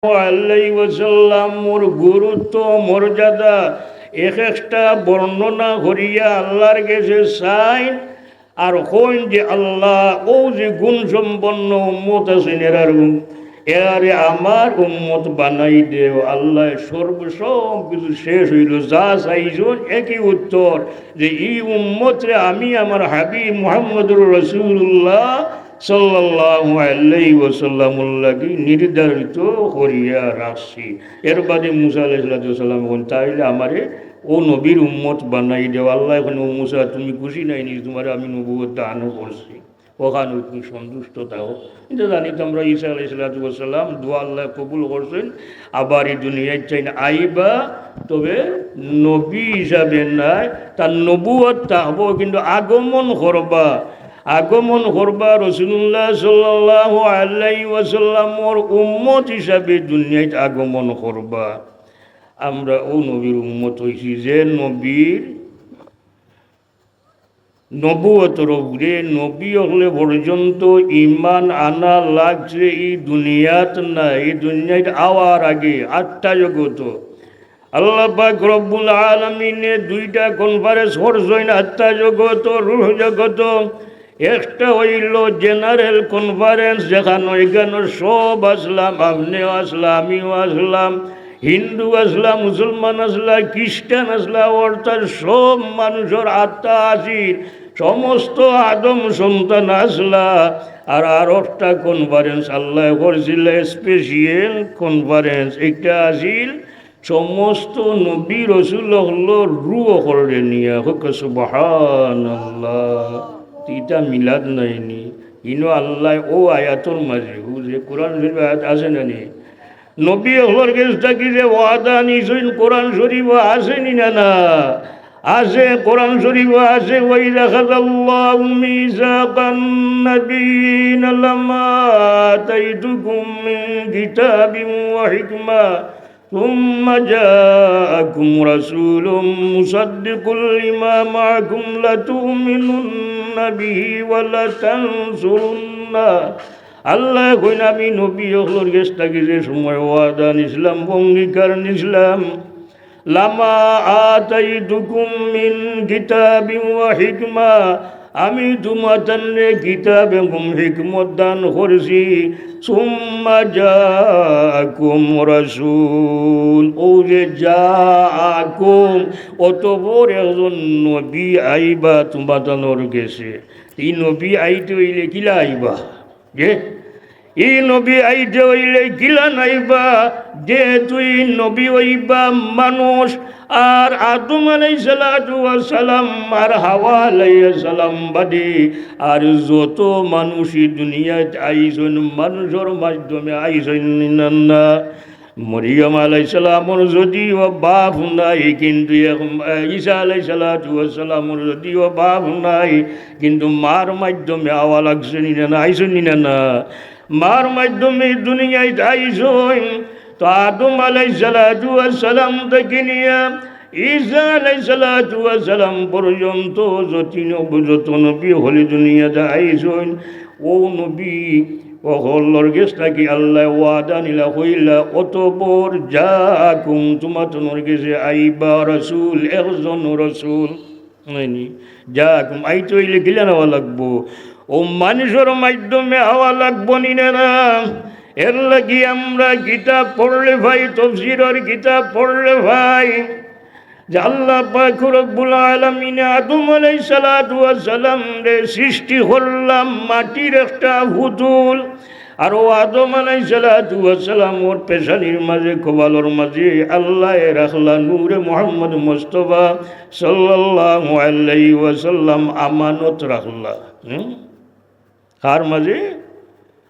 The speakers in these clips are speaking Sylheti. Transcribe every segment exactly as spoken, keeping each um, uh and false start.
আলাইহি ওয়াসাল্লামর গুরুত্ব, মর্যাদা এক একটা বর্ণনা করিয়া আল্লাহর গেছে চাইন। আর কইন যে, "আল্লাহ, অউ যে গুণসম্পন্ন উম্মত আছইন, এরার উম-, এরারে আমার উম্মত বানাই দেও।" আল্লাহ সর্ব, সব কিছু শেষ অইলো, যা চাইছইন একই উত্তর, যে ই উম্মতরে আমি আমার হাবিব মুহাম্মদুর রাসূলুল্লাহ সাল্লাল্লাহু আলাইহি ওয়াসাল্লামর লাগি নির্ধারিত করিয়া রাখছি। এর বাদে মুসা আলাইহিস সালাতু ওয়াস সালাম কইন, "তাইলে আমারে অউ নবীর উম্মত বানাই দেও।" আল্লাহ কইন, "ও মুসা, তুমি খুশি নায় নি, তুমারে আমি নবুয়ত দান করছি, অখানো তুমি সন্তুষ্ট থাকো।" কিন্তু জানি তো আমরা, ঈসা আলাইহিস সালাতু ওয়াস সালাম দোয়া আল্লাহ কবুল করছইন, আবার ই দুনিয়াত চাইন আইবা, তবে নবী হিসাবে নায়, তান নবুয়ত থাকবো, কিন্তু আগমন করবা, আগমন করবা রাসূলুল্লাহ সাল্লাল্লাহু আলাইহি ওয়াসাল্লামর উম্মত হিসাবে দুনিয়াত আগমন করবা। আমরা অউ নবীর উম্মত অইছি, যে নবীর নবুয়তর উপরে, নবী অকলে পর্যন্ত ঈমান আনা লাগছে ই দুনিয়াত না, ই দুনিয়াত আওয়ার আগে আটটা জগত। আল্লাহ পাক রব্বুল আলামিনে দুইটা conference করছইন, আটটা জগত, রূহ জগত। একটা অইলো general conference, যেখান অইখানো সব আছলাম, আপনেও আছলা, আমিও আছলাম, হিন্দু আছলা, মুসলমান আছলা, খ্রিস্টান আছলা, অর্থাৎ সব মানুষর আত্মা আছিল, সমস্ত আদম সন্তান আছলা। আর আরোকটা conference আল্লাহ করছিল, special conference। একটা আছিল সমস্ত নবী রসুল অকলর রূহ অকলরে নিয়া। কউক্কা সুবহানাল্লাহ। ইটা মিলাদ নায়নি? ইনো আল্লাহ অউ আয়াতর মাঝে, অউ যে কোরআন শরীফ আয়াত আছে না নি? নবী অকলর গেছ থাকি যে ওয়াদা নিছইন, কোরআন শরীফো আছে নি না? না আছে, কোরআন শরীফো আছে, "ওয়া ইযা আখাযাল্লাহু মিসাকান নাবিয়্যিনা লামা আতাইতুকুম মিন কিতাবিন ওয়া হিকমা, সুম্মা জাআকুম রাসূলুম মুসাদ্দিকুল লিমা মাআকুম লাতুমিনুন্না বিহি ওয়া লাতানসুরুন্না।" আল্লাহ কইন, "আমি নবী অকলর গেছ থাকি যে সময় ওয়াদা নিছলাম, অঙ্গীকার নিছলাম, লামা আতাইতুকুম মিন কিতাবিন ওয়া হিকমা, আমি তুমাতানরে কিতাব এবং হিকমত দান করছি। সুম্মা জাআকুম রাসূল, অউ যে জাআকুম, অতঃপর একজন নবী আইবা তুমাতানর গেছে। ই নবী আইতে অইলে কিলা আইবা?" যে ই নবী আইতে অইলে কিলান আইবা, যেহেতু ই নবী অইবা মানুষ, আর আদম আলাইহিস সালাতু ওয়াস সালাম আর হাওয়া আলাইহিস সালাম বাদে আর যত মানুষ ই দুনিয়াত আইছইন, মানুষর মাধ্যমে আইছইন নি না? মরিয়ম আলাইহিস সালামর যদিও বাপ নাই, কিন্তু এক-, ঈসা আলাইহিস সালাতু ওয়াস সালামর যদিও বাপ নাই, কিন্তু মার মাধ্যমে আওয়া লাগছে নি না, আইছইন নি না? মার মাধ্যমে দুনিয়াত আইছইন। তো আদম আলাইহিস সালাতু ওয়াস সালাম থাকি নিয়া ঈসা আলাইহিস সালাতু ওয়াস সালাম পর্যন্ত যত নব-, যত নবী অকলে দুনিয়াত আইছইন, অউ নবী অকলর গেছ থাকি আল্লায় ওয়াদা নিলা, কইলা, "অতঃপর জাআকুম, তুমাতানর গেছে আইবা রাসূল, একজন রাসূল।" নায়নি? জাআকুম, আইতে অইলে কিলান আওয়া লাগবো? অউ মানুষর মাধ্যমে আওয়া লাগবো নি না? এর লাগি আমরা কিতাব পড়লে পাই, তফসিরর কিতাব পড়লে পাই, যে আল্লাহ পাক রব্বুল আলামিনে আদম আলাইহিস সালাতু ওয়াস সালামরে সৃষ্টি করলা মাটির একটা পুতুল। আর অউ আদম আলাইহিস সালাতু ওয়াস সালামর পেশানির মাঝে, কপালর মাঝে আল্লায় রাখলা নূরে মুহাম্মদ মুস্তফা সাল্লাল্লাহু আলাইহি ওয়াসাল্লাম আমানত রাখলা। হুম? কার মাঝে?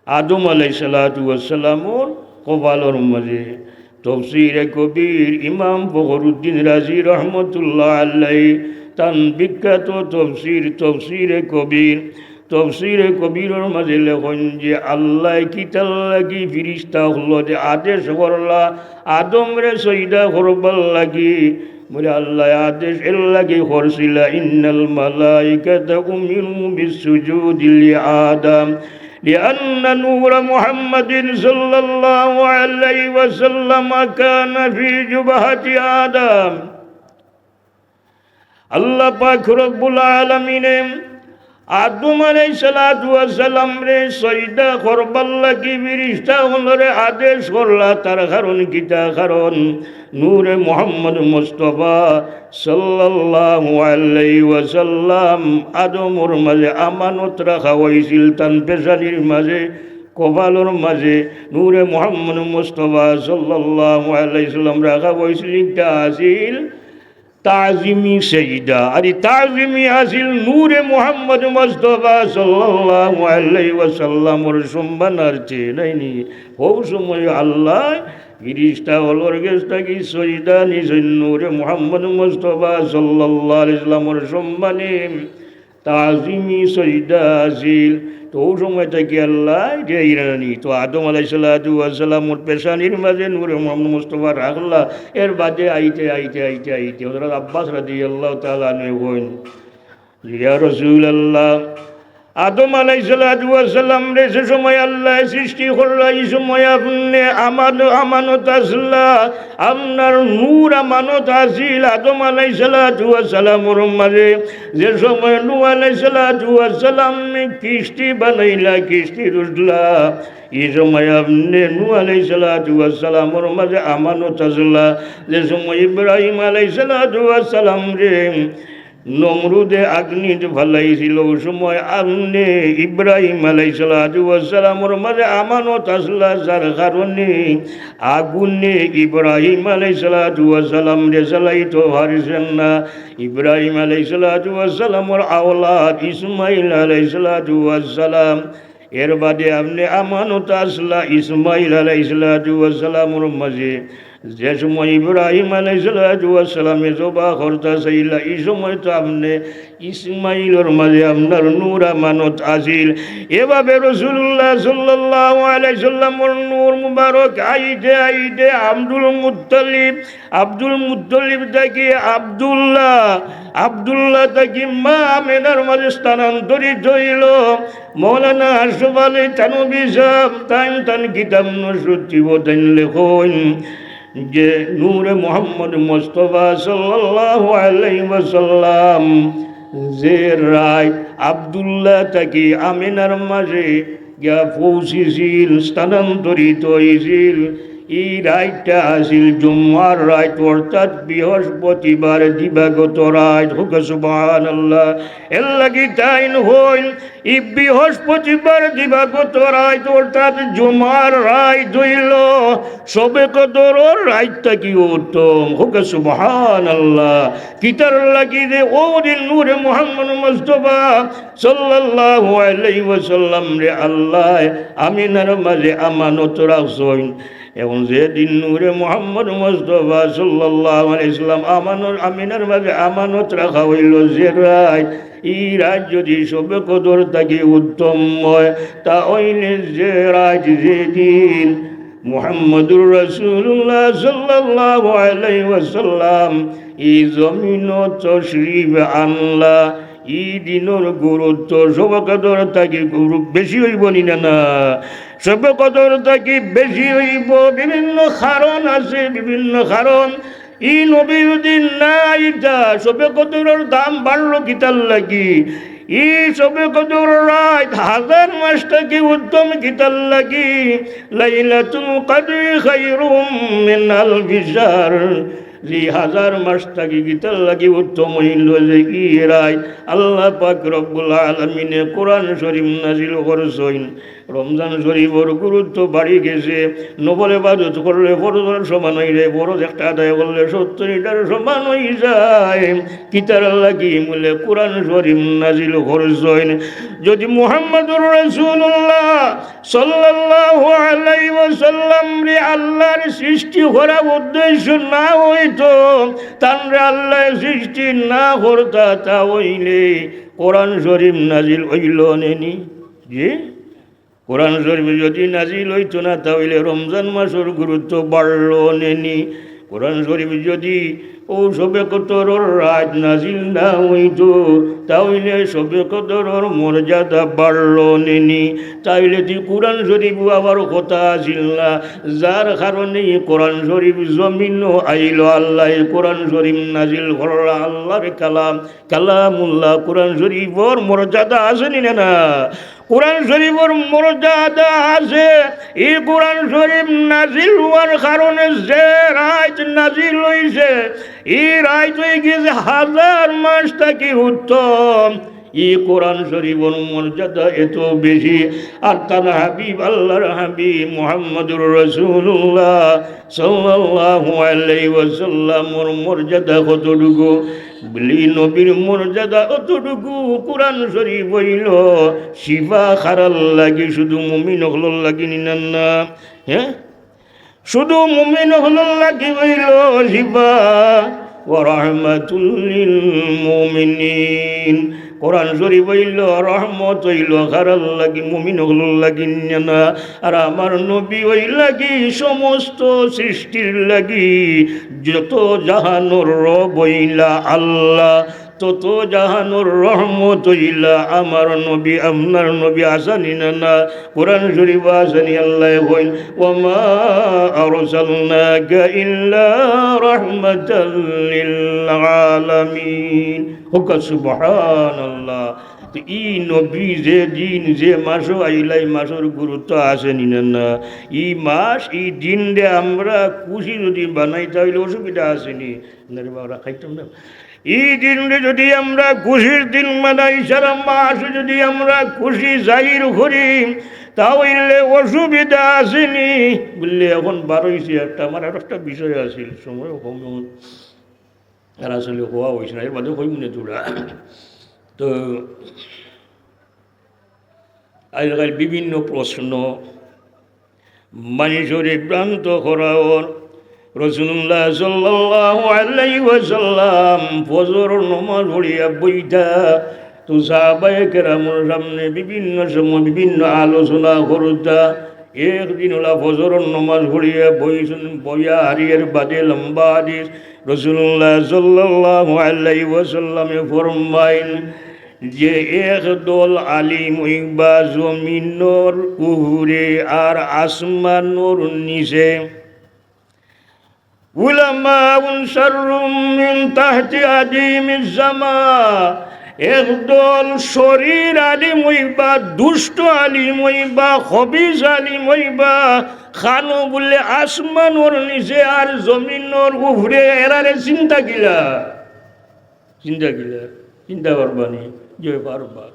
আদম আলাইহিস সালাতু ওয়াস সালামর কপালর মাঝে। তফসিরে কবির ইমাম ফখরুদ্দিন রাজি রহমতুল্লাহ আলাইহি, তান বিখ্যাত তফসির, তফসিরে কবির, তফসিরে কবিরর মাঝে লেখইন যে আল্লায় কিতার লাগি ফিরিস্তা অকলরে আদেশ করলা আদমরে সইদা করবার লাগি। বলে, আল্লায় আদেশ এর লাগি করছিলা, "ইন্নাল মালাইকাতা উমিরু বিসসুজুদি লিআদম।" لأن نور محمد صلى الله عليه وسلم كان في جبهة آدم. আল্লাহ পাক রব্বুল আলামিনে আদম আলাইহিস সালাতু ওয়াস সালামরে সজদা করবার লাগি ফিরিস্তা অকলরে আদেশ করলা। তার কারণ কিতা? কারণ নূরে মুহাম্মদ মুস্তফা সাল্লাল্লাহু আলাইহি ওয়াসাল্লাম আদমর মাঝে আমানত রাখা অইছিল, তান পেশানির মাঝে, কপালর মাঝে নূরে মুহাম্মদ মুস্তফা সাল্লাল্লাহু আলাইহি ওয়াসাল্লাম রাখা অইছিল। ইটা আছিল তাজিমি সেজদা। আর ই তাজিমি আছিল নূরে মুহাম্মদ মুস্তফা সাল্লাল্লাহু আলাইহি ওয়াসাল্লামর সম্মানার্থে, নায়নি? হউ সময় আল্লায় ফিরিস্তা অকলর গেছ থাকি সজদা নিছইন নূরে মুহাম্মদ মুস্তফা সাল্লাল্লাহু আলাইহি ওয়াসাল্লামর সম্মানে। তাজিমি সজদা আছিল। তো হউ সময় থাকি আল্লায় ইটা ইরানি। তো আদম আলাইহিস সালাতু ওয়াস সালামর পেশানির মাঝে নূরে মুহাম্মদ মুস্তফা রাখলা। এর বাদে আইতে, আইতে, আইতে, আইতে হযরত আব্বাস রাদিয়াল্লাহু তাআলা আনহু কইন, ইয়া রাসূলুল্লাহ, আদম আলাইহিস সালাতু ওয়াস সালামরে যে সময় আল্লায় সৃষ্টি করলা, ই সময় আপনে আমাদ-, আমানত আছলা, আপনার নূর আমানত আছিল আদম আলাইহিস সালাতু ওয়াস সালামর মাঝে। যে সময় নূহ আলাইহিস সালাতু ওয়াস সালামে কিস্তি বানাইলা, কিস্তি উঠলা, ই সময় আপনে নূহ আলাইহিস সালাতু ওয়াস সালামর মাঝে আমানত আছলা। যে সময় ইব্রাহিম আলাইহিস সালাতু ওয়াস সালামরে নমরুদে আগ্নিত ফালাইছিল, অউ সময় আপনে ইব্রাহিম আলাইহিস সালাতু ওয়াস সালামর মাঝে আমানত আছলা, যার কারণে আগুনে ইব্রাহিম আলাইহিস সালাতু ওয়াস সালামরে জ্বালাইতো পারছেন না। ইব্রাহিম আলাইহিস সালাতু ওয়াস সালামর আওলাদ ইসমাইল আলাইহিস সালাতু ওয়াস সালাম, এর বাদে আপনে আমানত আছলা ইসমাইল আলাইহিস সালাতু ওয়াস সালামর মাঝে। যে সময় ইব্রাহিম আলাইহিস সালাতু ওয়াস সালামে জবা করতা চাইলা, ই সময় তো আপনে ইসমাইলর মাঝে আপনার নূর আমানত আছিল। এভাবে রাসূলুল্লাহ সাল্লাল্লাহু আলাইহি সাল্লামর নূর মুবারক আইতে আইতে আব্দুল মুত্তালিব, আব্দুল মুত্তালিব থাকি আব্দুল্লাহ, আব্দুল্লাহ থাকি মা আমেনার মাঝে স্থানান্তরিত অইলো। মাওলানা আশরাফ আলী থানভী সাহেব তাইন তান কিতাব নশরুত তিবো তাইন লেখইন যে নূরে মুহাম্মদ মুস্তফা সাল্লাল্লাহু আলাইহি ওয়াসাল্লাম যে রাইত আব্দুল্লাহ থাকি আমেনার মাঝে গিয়া পৌঁছিছিল, স্থানান্তরিত অইছিল, ই রাইতটা আছিল জুমার রাইত, অর্থাৎ বৃহস্পতিবার দিবাগত রাইত। কউক্কা সুবহানাল্লাহ। এর লাগি তাইন কইন, ই বৃহস্পতিবার দিবাগত রাইত, অর্থাৎ জুমার রাইত অইলো শবে কদরর রাইত থাকিও উত্তম। কউক্কা সুবহানাল্লাহ। কিতার লাগি যে অউ দিন নূরে মুহাম্মদ মুস্তফা সাল্লাল্লাহু আলাইহি ওয়াসাল্লামরে আল্লায় আমিনার মাঝে আমানত রাখছইন। এখন যেদিন নূরে মুহাম্মদ মুস্তফা সাল্লাল্লাহু আলাইহি ওয়াসাল্লাম আমানত, আমিনার মাঝে আমানত রাখা অইলো যে রাইত, ই রাইত যদি শবে কদর থাকি উত্তম অয়, তা অইলে যে রাইত, যেদিন মুহাম্মদুর রাসূলুল্লাহ সাল্লাল্লাহু আলাইহি ওয়াসাল্লাম ই জমিনো তশরিফ আনলা, ই দিনর গুরুত্ব শবে কদর থাকি গুরু-, বেশি অইবো নি না? না, শবে কদর থাকি বেশি অইবো। বিভিন্ন কারণ আছে, বিভিন্ন কারণ। ই নবী যদি না আইতা, শবে কদরর দাম বাড়লো কিতার লাগি? ই শবে কদর রাইত হাজার মাস থাকি উত্তম কিতার লাগি? লাইলাতুল কদরি খায়রুম মিন আলফি শাহর। ই হাজার মাস থাকি কিতার লাগি উত্তম অইলো যে ই রাইত আল্লাহ পাক রব্বুল আলামিনে কোরআন শরীফ নাজিল করছইন। রমজান শরীফর গুরুত্ব বাড়ি গেছে। নফল ইবাদত করলে ফরজর সমান অই যায়, ফরজ একটা আদায় করলে সত্তরটার সমান অই যায়। কিতার লাগি? বুলে কোরআন শরীফ নাজিল করছইন। যদি মুহাম্মদুর রাসূলুল্লাহ সাল্লাল্লাহু আলাইহি ওয়াসাল্লামরে আল্লাহর সৃষ্টি করা উদ্দেশ্য না অইতো, তানরে আল্লায় সৃষ্টি না করতা, তা অইলে কোরআন শরীফ নাজিল অইলো নে নি? জি? কোরআন শরীফ যদি নাজিল অইতো না, তা অইলে রমজান মাসর গুরুত্ব বাড়লো নে নি? কোরআন শরীফ যদি অউ শবে কদরর রাইত নাজিল না অইতো, তা অইলে শবে কদরর মর্যাদা বাড়লো নি নি? তা অইলে তে কোরআন শরীফো আবার কথা আছিল না, যার কারণে ই কোরআন শরীফ জমিনো আইলো, আল্লায় কোরআন শরীফ নাজিল করলা, আল্লার কালাম, কালামুল্লাহ, কোরআন শরীফর মর্যাদা আছে নি না? কোরআন শরীফর মর্যাদা আছে। ই কোরআন শরীফ নাজিল অওয়ার কারণে যে রাইত নাজিল অইছে, ই রাইত অইগেছে হাজার মাস থাকি উত্তম। ই কোরআন শরীফর মর্যাদা এত বেশি। আর তান হাবিব, আল্লার হাবিব মুহাম্মদুর রাসূলুল্লাহ সাল্লাল্লাহু আলাইহি ওয়াসাল্লামর মর্যাদা কতটুকু? বলি, নবীর মর্যাদা অতটুকু। কোরআন শরীফ অইলো শিফা কারার লাগি? শুধু মুমিন অকলর লাগি নি না? হ্যাঁ, শুধু মুমিন অকলর লাগি অইলো শিফা, ওয়া রাহমাতুল লিল মুমিনিন। কোরআন শরীফ অইলো রহমত, অইলো কারার লাগি? মুমিন অকলর লাগি নি না? আর আমার নবী অইলা কি সমস্ত সৃষ্টির লাগি, যত জাহানর রব অইলা আল্লাহ, তত জাহানর রহমত অইলা আমার নবী, আপনার নবী। আছে নি না? কোরআন শরীফো আছে নি? আল্লায় কইন, "ওয়া মা আরসালনাকা ইল্লা রাহমাতাল লিল আলামিন।" কউক্কা সুবহানাল্লাহ। তো ই নবী যে দিন যে মাসো আইলা, ই মাসর গুরুত্ব আছে নি না? ই মাস, ই দিনরে আমরা খুশি যদি বানাই, তা অইলে অসুবিধা আছে নি? না রে বাবা, খাইতাম না। ই দিনরে যদি আমরা খুশির দিন বানাই, সারা মাস যদি আমরা খুশি জাহির করি, তা অইলে অসুবিধা আছে নি? বললে, এখন বারইছে একটা, আমার আর একটা বিষয় আছিল, সময় কম, আর আসলে কওয়া অইছে না, এর বাদে কইমু নে থুড়া। তো আজকাল বিভিন্ন প্রশ্ন, মানষরে ভ্রান্ত করা অর। রাসূলুল্লাহ সাল্লাল্লাহু আলাইহি ওয়াসাল্লাম ফজর নমাজ পড়িয়া বইতা, তো সাহাবায়ে কেরামর সামনে বিভিন্ন সময় বিভিন্ন আলোচনা করতা। একদিন অলা ফজর নমাজ পড়িয়া বইছইন, বইয়া হারিয়ার বাদে লম্বা হাদিস। রাসূলুল্লাহ সাল্লাল্লাহু আলাইহি ওয়াসাল্লামে ফরমাইন যে এক দল আলিম অইবা জমিনর উপরে আর আসমানর নিচে। উলামাউন শাররুম মিন তাহতি আদিমিস সামা। একদল শরীর আলিম অইবা, দুষ্ট আলিম অইবা, খবিস আলিম অইবা, কানো বুলে আসমানর নিচে আর জমিনর উপরে। এরারে চিন্তা কিলা? চিন্তা কিলা? চিন্তা পারবা নি? যে পারবা।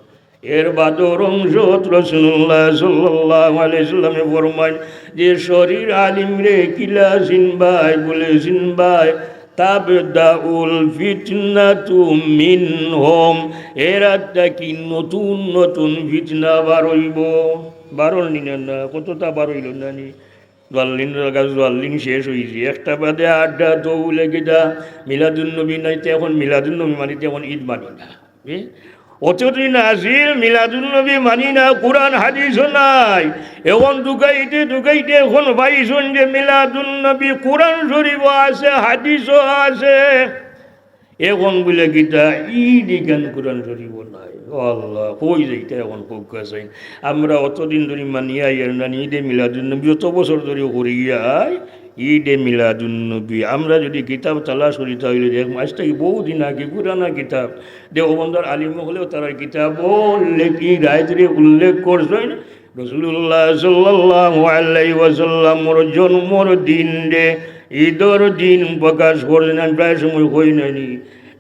এর বাদর অংশত রাসূলুল্লাহ সাল্লাল্লাহু আলাইহি ওয়াসাল্লামে ফরমাইন যে শরীর আলিমরে কিলা চিনবায়? বুলে, চিনবায়, তাবদাউল ফিতনাতু মিনহুম। এরার থাকি নতুন নতুন ফিতনা বার অইবো। বার অর নি না? কততা বার অইলো না নি? জোয়াল্লিন লাগা জোয়াল্লিন শেষ অইছে, একটা বাদে আড্ডা। তো বুলে কিতা, মিলাদুন নবী নাই, তে এখন মিলাদুন নবী মানি, তে এখন ঈদ মানি না। এ? অতদিন আছিল মিলাদুন নবী মানি না, কুরআন হাদিসও নাই। এখন ঢুকাইতে ঢুকাইতে এখন পাইছইন যে মিলাদুন নবী কুরআন শরীফও আছে, হাদিসও আছে। এখন বুলে কিতা, ঈদ ইখান কুরআন শরীফও নাই। ও আল্লাহ, কই যাইতা এখন কউক্কা চাইন? আমরা অতদিন ধরি মানিয়া আইয়ার না নি, ঈদে মিলাদুন নবী অত বছর ধরি করিয়া আই, ঈদে মিলাদুন নবী। আমরা যদি কিতাব তালাশ করি, তা অইলে দেখমু, আইজ থাকি বহু দিন আগে পুরানা কিতাব, দেওবন্দর আলিম অকলেও তারার কিতাবো উল্লেখ, ই রাইতরে উল্লেখ করছইন। রাসূলুল্লাহ সাল্লাল্লাহু আলাইহি ওয়াসাল্লামর জন্মর দিনরে ঈদর দিন প্রকাশ করছইন। আমি প্রায় সময় কই না নি,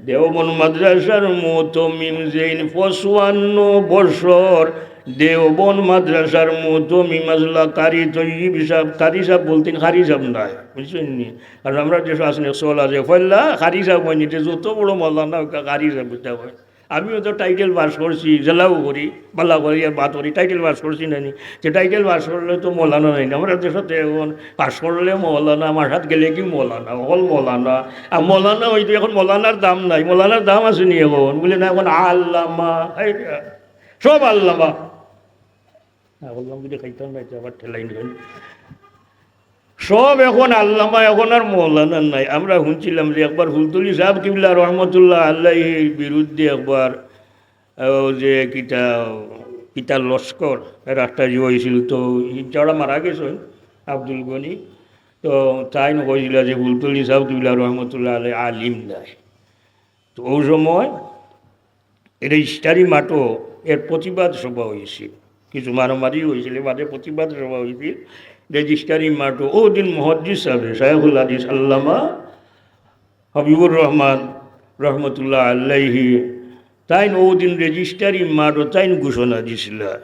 দেওবন্দ মাদ্রাসার মুহতামিম যেইন পঁচপান্ন বছর দেওবন্দ মাদ্রাসার মুহতামিম আছলা কারি তৈয়ব সাব, কারি সাব বলতেন, কারি সাব নায়, বুঝছইন নি? কারণ আমরার দেশো আছলা, চল আছে, পয়লা কারি সাব অয়নি, তে যত বড় মৌলানা অউক্কা কারি সাব বুঝতা অয়। আমিও তো টাইটেল পাস করছি, জেলাও করি, বালা করি আর বাদ করি, টাইটেল পাস করছি না নি? তে টাইটেল পাস করলে তো মৌলানা নায় না। আমরার দেশো তো এখন পাস করলে মৌলানা, মাদ্রাসাত গেলে কি মৌলানা, অকল মৌলানা। আর মৌলানা অইতো এখন মৌলানার দাম নাই, মৌলানার দাম আছে নি এখন? বুলে না, এখন আল্লামা, এই সব আল্লামা। না, বললাম যদি খাইতাম না, এটা আবার ঠেলাই নিবেন। সব এখন আল্লামা, এখন আর মৌলানা নাই। আমরা হুনছিলাম যে একবার ফুলতলি সাব কিবলা রহমতুল্লাহ আলাইহির বিরুদ্ধে একবার, আহ, যে কিতা, কিতা লস্কর, এর একটা ইয়ে হয়েছিল, তো যারা মারা গেছেন আব্দুল গনি, তো তাইন কইছিলা যে ফুলতলি সাব কিবলা রহমতুল্লাহ আলাই আলিম নাই। তো ওই সময় রেজিস্ট্রারি মাঠও এর প্রতিবাদ সভা হয়েছিল, কিছু মারামারি হয়েছিল, বাদে প্রতিবাদ সভা হয়েছিল রেজিস্ট্রারি মাঠও। ওদিন মুহাদ্দিস সাহেব, শায়খুল হাদিস আল্লামা হাবিবুর রহমান রহমতুল্লাহ আলাইহি, তাইন ওদিন রেজিস্ট্রারি মাঠও তাইন ঘোষণা দিছিলা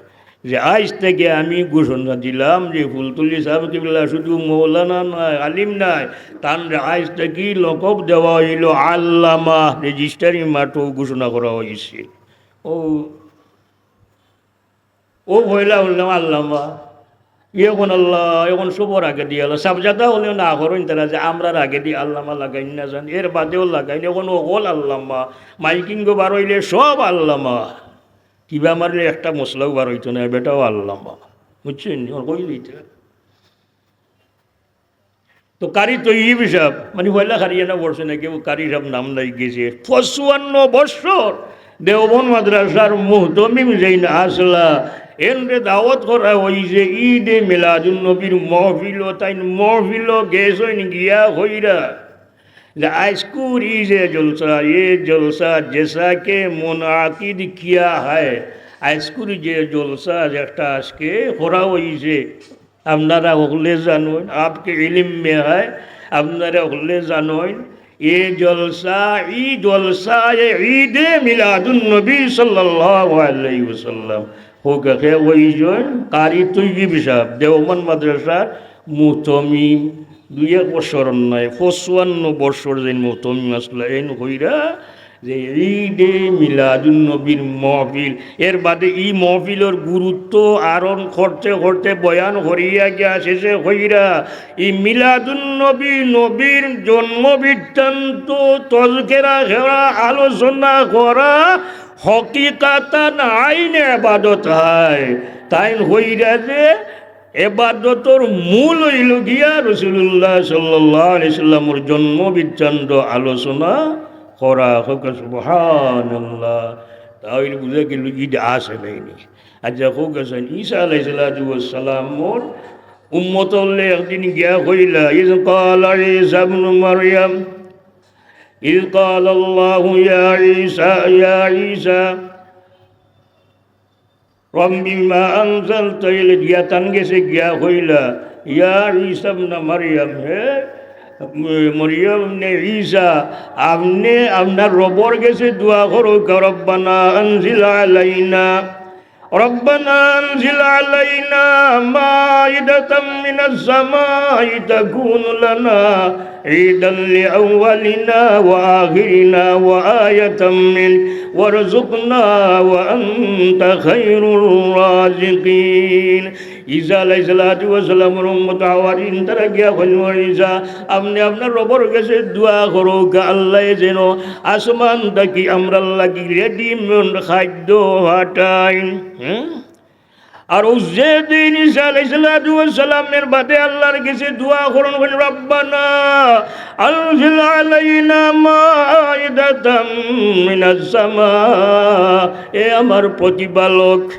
যে আইজ থেকে আমি ঘোষণা দিলাম যে ফুলতলি সাব কিবলা শুধু মৌলানা নয়, আলিম নয়, তানরে আইজ থেকে লকব দেওয়া হইল আল্লামা। রেজিস্ট্রারি মাঠও ঘোষণা করা হয়েছে। ও, ও পয়লা বললাম আল্লামা, এখন আল্লাহ, এখন সবর আগে দিয়ে আল্লাহ। সাবজাদা হলেও না করেন তারা যে আমরার আগে দিয়ে আল্লামা লাগাইন না জান, এর বাদেও লাগাইন। এখন অকল আল্লামা, মাইকিংও বার হইলে সব আল্লামা। কিবা মারলে একটা মশলাও বার হইতো না, বেটাও আল্লামা। বুঝছেন? এখন কই দিতে? তো কারি তৈয়ব সাহেব, মানে, পয়লা কারি এনা পড়ছে না কেউ, কারি সাহেব নাম নাই গেছে। পঁচপান্ন বৎসর দেওবন্দ মাদ্রাসার মুহতমিম যেইন আসলা, এনরে দাওয়াত করা হইছে ঈদে মিলাদুন নবীর মহফিল, তাইন মহফিল গেছইন গিয়া কইরা যে আইজকুর ই যে জলসা, এ জলসা জেসা কে মুনআকিদ কিয়া হায়, আইজকুর যে জলসা যেটা আজকে করা হইছে, আপনারা হকলে জানইন, আপকে ইলিম মে হায়, আপনারা হকলে জানইন, এ জলসা, ই জলসা, এ ঈদে মিলাদুন নবী সাল্লাল্লাহু আলাইহি ওয়াসাল্লাম। হোক, কে ওই জন কারি তৈয়ব সাহেব, দেওবন্দ মাদ্রাসার মুহতমিম, দুই এক বছর নয়, পঁচপান্ন বছর যেইন মুহতমিম আসলা, এইন কইরা যে ঈদে মিলাদুন নবীর মহফিল, এর বাদে ই মহফিলর গুরুত্ব আরোহণ করতে করতে বয়ান করিয়া গিয়া শেষে কইরা, ই মিলাদুন নবী, নবীর জন্ম বৃত্তান্ত তজকেরা করা, আলোচনা করা হকিকাতান আইন এবাদত হয়। তাইন কইরা যে এবাদতর মূল হইল গিয়া রাসূলুল্লাহ সাল্লাল্লাহু আলাইহি সাল্লামর জন্ম বৃত্তান্ত আলোচনা করা। হোক সুবহানাল্লাহ। তাহলে বুঝা গেল ঈদ আছে নাইনি। আচ্ছা, হোক আছেন, ঈসা আলাইহিস সালাতু ওয়াস সালামর উম্মত হলে একদিন গিয়া কইলা, "ইয ক্বালা ঈসা ইবনু মারইয়াম, ইয ক্বালাল্লাহু ইয়া ঈসা, ইয়া ঈসা।" রব্বি মা আনজালতা ইলাইনা, গিয়া তান গেছে গিয়া কইলা, ইয়া ঈসা ইবনা মারইয়াম, হে মরিয়ম ইবনে ঈসা, আপনে আপনার রবর গেছে দোয়া করউক্কা, রব্বানা আনজিল আলাইনা, রব্বানা আনজিল আলাইনা মাইদাতাম মিনাস সামাই তাকুনু লানা ঈদান লিআউয়ালিনা ওয়া আখিরিনা ওয়া আয়াতাম মিন ওয়ারযুকনা ওয়া আনতা খায়রুর রাযিকিন। ঈসা আলাইহিস সালাতু ওয়াস সালামর উম্মত হাওয়ারিন তারা গিয়া কইন, "ও ঈসা, আপনে আপনার রবর গেছে দোয়া করউক্কা, আল্লায় যেন আসমান থাকি আমরার লাগি রেডিমেড খাদ্য পাঠাইন।" হুম? আর ও যে দিন ঈসা আলাইহিস সালাতু ওয়াস সালামের বাদে আল্লাহর গেছে দোয়া করইন, কইন, "রব্বানা আনজিল আলাইনা মাইদাতাম মিনাস সামা।" এ আমার প্রতিপালক,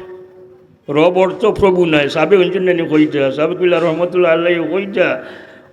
রব অর্থ প্রভু নায়, সাবে হুনছইন নি কইতা, সাবে কিবলা রহমতুল্লাহ আলাইহি কইতা,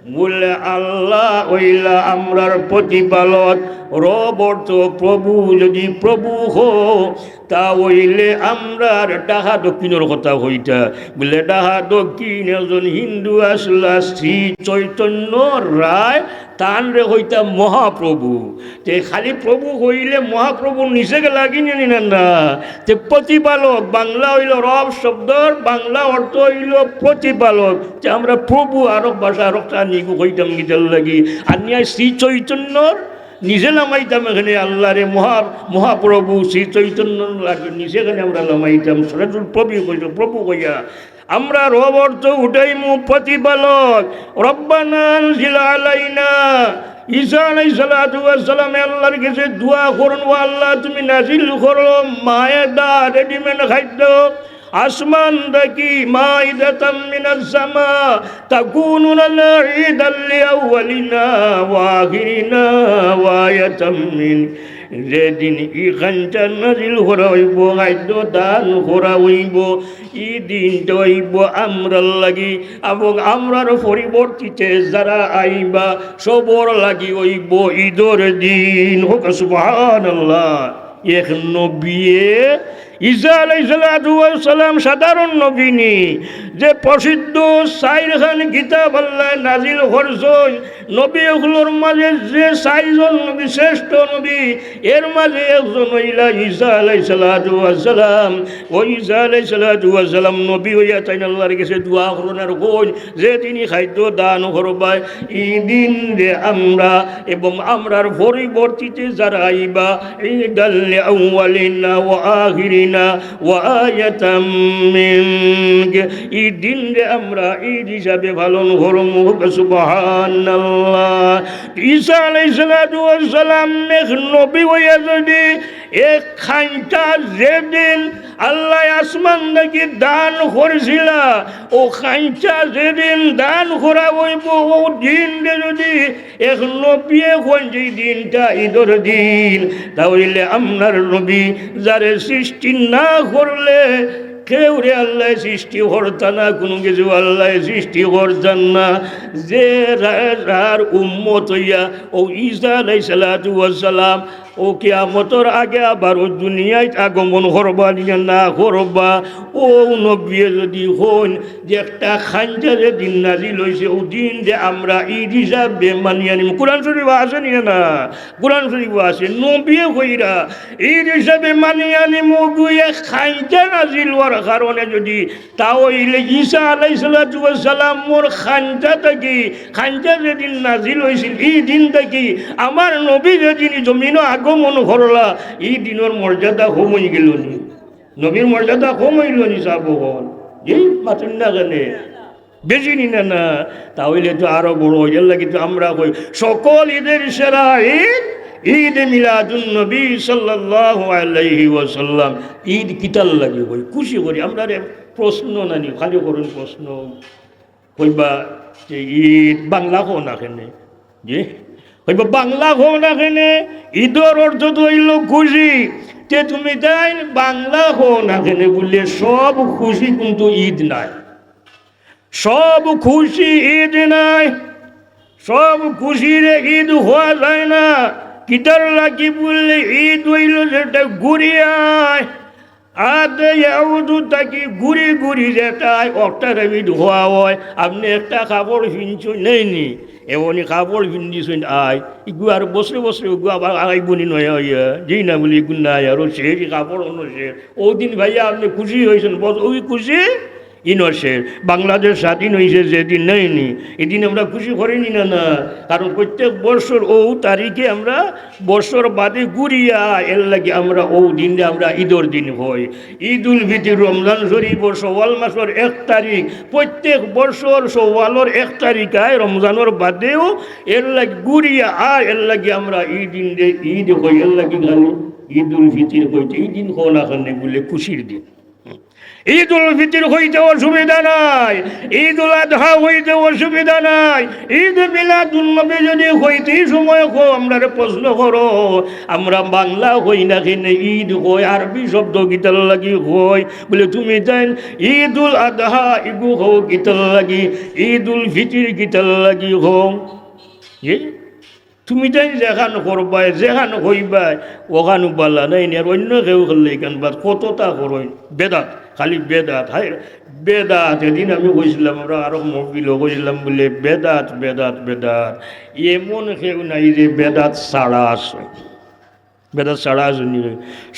বুলে, "আল্লাহ অইলা আমরার প্রতিপালক।" রব অর্থ প্রভু, যদি প্রভু হো, তা অইলে আমরার ডাহা দক্ষিণর কথা কইতা। বুলে, ডাহা দক্ষিণ একজন হিন্দু আসলা, শ্রী চৈতন্য রায়, তানরে কইতা মহাপ্রভু। তে খালি প্রভু কইলে মহাপ্রভুর নিচে গেলা কি নি না? না। তে প্রতিপালক, বাংলা অইল রব শব্দর বাংলা অর্থ অইল প্রতিপালক। তে আমরা প্রভু আরক ভাষা আরকটা নিগু কইতাম কিতার লাগি। আর নিয়া শ্রী চৈতন্যর নিচে লামাইতাম এখানে আল্লাহরে মহা-, মহাপ্রভু শ্রী চৈতন্য লাগে নিচে এখানে আমরা লামাইতাম। সরাসরি প্রভু কইল, প্রভু কইয়া আমরা রব অর্থ উঠাইমু প্রতিপালক। রব্বানা আনজিল আলাইনা। ঈসা আলাইহিস সালাতু ওয়াস সালামে আল্লাহর গেছে দোয়া করইন, "ও আল্লাহ, তুমি নাজিল করো মায়েদা, রেডিমেড খাদ্য।" আসমান থাকি মাইদাতাম মিনাস সামা তাকুনু লানা ঈদাল লিআউয়ালিনা ওয়া আখিরিনা ওয়া আয়াতাম মিন। যেদিন ই খাইঞ্চা নাজিল করা অইবো, খাদ্য দান করা অইবো, ই দিনটা অইবো আমরার লাগি এবং আমরার পরিবর্তিতে যারা আইবা সবর লাগি অইবো ঈদর দিন। কউক্কা সুবহানাল্লাহ। এক নবিয়ে, ঈসা আলাইহিস সালাতু ওয়াস সালাম সাধারণ নবী নি, যে প্রসিদ্ধ চাইরখান কিতাব আল্লায় নাজিল করছইন, নবী অকলর মাঝে যে চাইরজন নবী শ্রেষ্ঠ নবী, এর মাঝে একজন অইলা ঈসা আলাইহিস সালাতু ওয়াস সালাম। অউ ঈসা আলাইহিস সালাতু ওয়াস সালাম নবী অইয়া তাইন আল্লার গেছে দোয়া করইন আর কইন, যেদিন ই খাদ্য দান করবায়, ই দিনরে আমরা এবং আমরার পরিবর্তিতে যারা আইবা, ঈদাল লিআউয়ালিনা ওয়া আখিরিনা ওয়া আয়াতাম মিনক। ই দিনরে আমরা ঈদ হিসাবে পালন করমু। সুবহানাল্লাহ। ঈসা আলাইহিস সালাতু ওয়াস সালাম এক নবী অইয়া যদি এক খাইঞ্চা যেদিন আল্লায় আসমান থাকি দান করছিলা, অউ খাইঞ্চা যেদিন দান করা অইবো, অউ দিনরে যদি এক নবিয়ে কইন যে ই দিনটা ঈদর দিন, তা অইলে আমরার নবী, যারে সৃষ্টি না করলে কেউরে আল্লায় সৃষ্টি করতা না, কুনু কিছু আল্লায় সৃষ্টি করতা না, যে রা-, যার উম্মত অইয়া অউ ঈসা আলাইহিস সালাতু ওয়াস সালাম অউ কিয়ামতর আগে আবার অউ দুনিয়াত আগমন করবা নি না করবা, অউ নবিয়ে যদি কইন যে একটা খাইঞ্চা যেদিন নাজিল অইছে, অউ দিনরে আমরা ঈদ হিসাবে মানিয়া নিমু। কুরআন শরীফো আছে নি না? কুরআন শরীফো আছে। নবিয়ে কইরা ঈদ হিসাবে মানিয়া নিমু, অউ এক খাইঞ্চা নাজিল অওয়ার কারণে যদি, তা অইলে ঈসা আলাইহিস সালাতু ওয়াস সালামর খাইঞ্চা থাকি, খাইঞ্চা যেদিন নাজিল অইছিল, ই দিন থাকি আমার নবী যেদিন ই জমিনো আগমন করলা, ই দিনর মর্যাদা কম অইগেলো নি? নবীর মর্যাদা কম অইলো নি সাব অকল? জি, মাতইন না কেনে? বেশি নি না, না? তা অইলে তো আরো বড়। এর লাগি তো আমরা কই, সকল ঈদের সেরা ঈদ, ঈদে মিলাদুন নবী সাল্লাল্লাহু আলাইহি ওয়াসাল্লাম। ঈদ কিতার লাগি কই? খুশি করি আমরারে। প্রশ্ন নানি, খালি করইন প্রশ্ন। কইবা যে ঈদ বাংলা কও না কেনে? জি? কইবা বাংলা কও না কেনে? ঈদর অর্থ তো অইলো খুশি। তে তুমি তাইন বাংলা কও না কেনে বুলে সব খুশি কিন্তু ঈদ নায়। সব খুশি ঈদ নায়, সব খুশিরে ঈদ কওয়া যায় না। কিতার লাগি বুলে ঈদ অইলো যেটা ঘুরি আয়, আদে ইয়াউদু থাকি ঘুরি ঘুরি যেটা আয়, অটারে ঈদ কওয়া অয়। আপনে একটা কাপড় ফিনছইন, নায় নি? এমনি কাপড় ফিন্দিছইন আয়, ইগু আর বছরে বছরে ইগু আবার আইবো নি নয়া অইয়া, জি না বুলে ইগু নাই, আরো শেষ, ই কাপড় অনো শেষ। অউ দিন ভাইয়া আপনে খুশি অইছইন, বস, অউ খুশি ইনো শেষ। বাংলাদেশ স্বাধীন অইছে যেদিন, নায় নি, ইদিন আমরা খুশি করি নি না, না? কারণ প্রত্যেক বছর অউ তারিখে আমরা বছর বাদে ঘুরিয়া, এর লাগি আমরা অউ দিনরে আমরা ঈদর দিন কই। ঈদুল ফিতর, রমজান শরীফর শাওয়াল মাসর এক তারিখ, প্রত্যেক বছর শাওয়ালর এক তারিখ আয় রমজানর বাদেও, এর লাগি ঘুরিয়া আয়, এর লাগি আমরা ই দিনরে ঈদ কই, এর লাগি খালি ঈদুল ফিতর কইতে, ই দিন কও না কেনে বুলে খুশির দিন। ঈদুল ফিতর কইতে অসুবিধা নাই, ঈদুল আদহা কইতে অসুবিধা নাই, ঈদ মিলাদুন নবী যদি কইতে ই সময় কও, আমরারে প্রশ্ন করো, আমরা বাংলা কই না কেনে ঈদ কই, আরবি শব্দ কিতার লাগি কই? বুলে তুমি তাইন ঈদুল আদহা ইগু কও কিতার লাগি, ঈদুল ফিতর কিতার লাগি কও? জি? তুমি তাইন যেখান করবায়, যেখান কইবায়, অখান বালা, নায় নি? আর অইন্য কেউ করলে ইখান বাদ, কততা করইন, বেদাত, খালি বেদাত, হায় বেদাত। এদিন আমি কইছিলাম, আমরা আরো মহফিলো কইছিলাম বুলে, বেদাত, বেদাত, বেদাত। এমন কেউ নাই যে বেদাত ছাড়া আছে। বেদাত ছাড়া আছে নি?